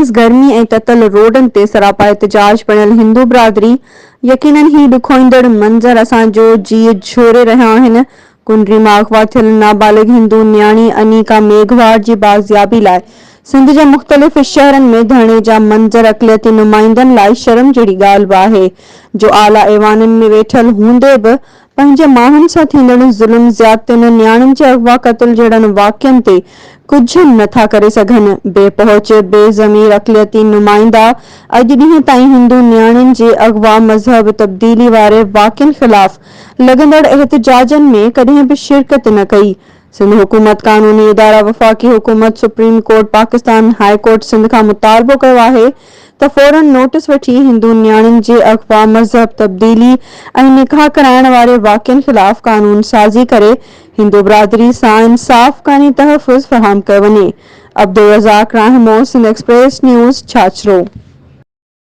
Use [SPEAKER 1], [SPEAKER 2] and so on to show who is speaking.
[SPEAKER 1] تيز گرمي ۽ تتل روڊن تي سراپا احتجاج بڻيل هندو برادري يقينن هي ڏکوئيندڙ منظر اسان جو جيء جهوري رهيا آهن. ڪنري مان اغوا ٿيل نابالغ هندو نياڻي انيڪا ميگهواڙ جي بازيابي لاء سنڌ جي مختلف شهرن ۾ ڌرڻي جا منظر اقليتي نمائندن لاء شرم جهڙي ڳالهه به آهي جو اعليٰ ايوانن ۾ ويٺل هوندي به پنهنجي ماڻهن سان ٿيندڙ ظلم، زيادتين، نياڻين جي اغوا، قتل جهڙن واقعن تي ڪجهه نه ٿا ڪري سگهن. بي پهچ، بي ضمير اقليتي نمائندا اڄ ڏينهن تائين هندو نياڻين جي اغوا، مذهب تبديلي واري واقعن خلاف لڳندڙ احتجاجن ۾ ڪڏهن به شرڪت نه ڪئي. سنڌ حڪومت، قانوني ادارا، وفاقي حڪومت، supreme court, Pakistan high court Sindh کان مطالبو ڪيو آهي ته فورن نوٽس وٺي هندو نياڻين جي اغوا، مذهب تبديلي ۽ نڪاح ڪرائڻ واري واقعن خلاف قانون سازي ڪري هندو برادري سان انصاف قاني تحفظ فراهم ڪيو وڃي. Abdulrazzaq Rahimo, Sindh express news, Chachro.